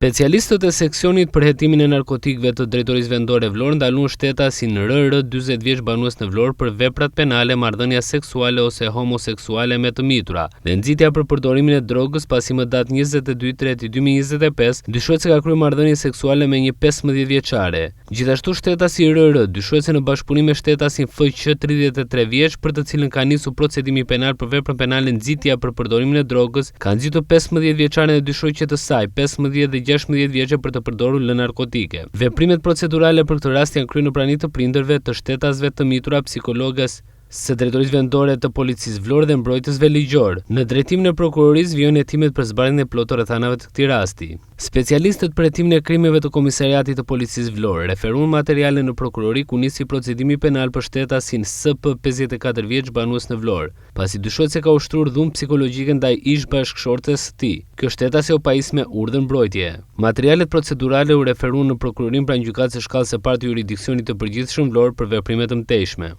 Specialistët e seksionit për hetimin e narkotikëve të Drejtorisë Vendore Vlorë ndaluan shtetasin RR, 40 vjeç banues në Vlorë për veprat penale marrëdhënia seksuale ose homoseksuale me të mitura dhe nxitja për përdorimin e drogës pasi më datë 22.3.2025 dyshohet se ka kryer marrëdhënie seksuale me një 15 vjeçare. Gjithashtu shtetasi RR dyshohet se në bashkëpunim me shtetasin FC 33 vjeç për të cilën ka nisur procedimi penal për veprën penale nxitja për përdorimin e drogës, ka nxitur 15 vjeçaren e dy shoqe të saj, 15 dhe 16 vjeçe për të përdorur lëndë narkotike. Veprimet procedurale për këtë rast janë kryer në prani të prindërve, të shtetasve të mitura, psikologes së Drejtorisë Vendore të Policisë Vlorë dhe mbrojtësve ligjor. Në drejtimin e prokurorisë vijojnë hetimet për zbardhjen e plotë të rrethanave të këtij rasti. Specialistët për hetimin e krimeve të Komisariatit të Policisë Vlorë referuan materiale në prokurori ku nisi procedimi penal për shtetasin SP 54 vjeç banues në Vlorë, pasi dyshohet se ka ushtruar dhunë psikologjike ndaj ish bashkëshortes së tij. Kjo shtetase u pajis me urdhër mbrojtje. Materialet procedurale u referuan në prokurorinë pranë gjykatës së shkallës së parë të juridiksionit të përgjithshëm Vlorë për veprime të mëtejshme.